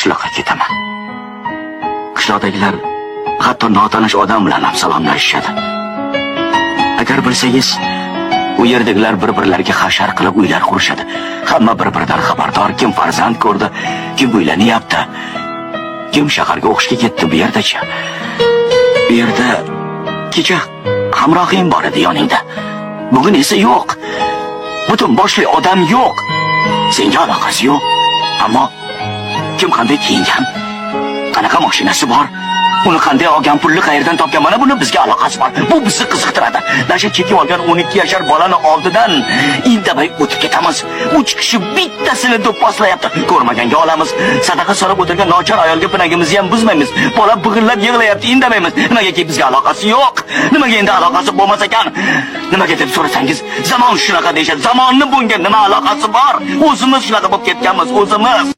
Qishloqqa ketaman. Qishloqdagilar hatto notanish odam bilan ham salomlashishadi. Agar bilsangiz, u yerdagilar bir-birlariga hashar qilib uylar qurishadi. Hamma bir-biridan xabardor, kim farzand ko'rdi, kim uylanyapti, kim shaharga o'qishga ketdi bu yerdachi. Bu yerda kecha hamrohing bor edi yoningda. Bugun esa yo'q. Butun boshli odam yo'q. Senga aloqasi yo'q. Ammo kim qanday kiyingan, qanaqa mashinasi bor, uni qanday olgan, pulni qayerdan topgan, mana buni bizga aloqasi bor. Bu bizni qiziqtiradi. Nasha chekib olgan 12 yashar bolani oldidan indamay o'tib ketamiz. Uch kishi bittasini do'pposlayapti. Ko'rmaganga olamiz. Sadaqa solib o'tirgan nochor ayolga pinagimizni ham buzmaymiz. Bola big'illab yig'layapti, indamaymiz. Nimagaki bizga aloqasi yo'q. Nimaga endi aloqasi bo'lmas ekan? Nimaga deb so'rasangiz, zamon shunaqa deyishadi. Zamonni bunga nima aloqasi bor? O'zimiz shunaqa bo'lib ketganmiz, o'zimiz.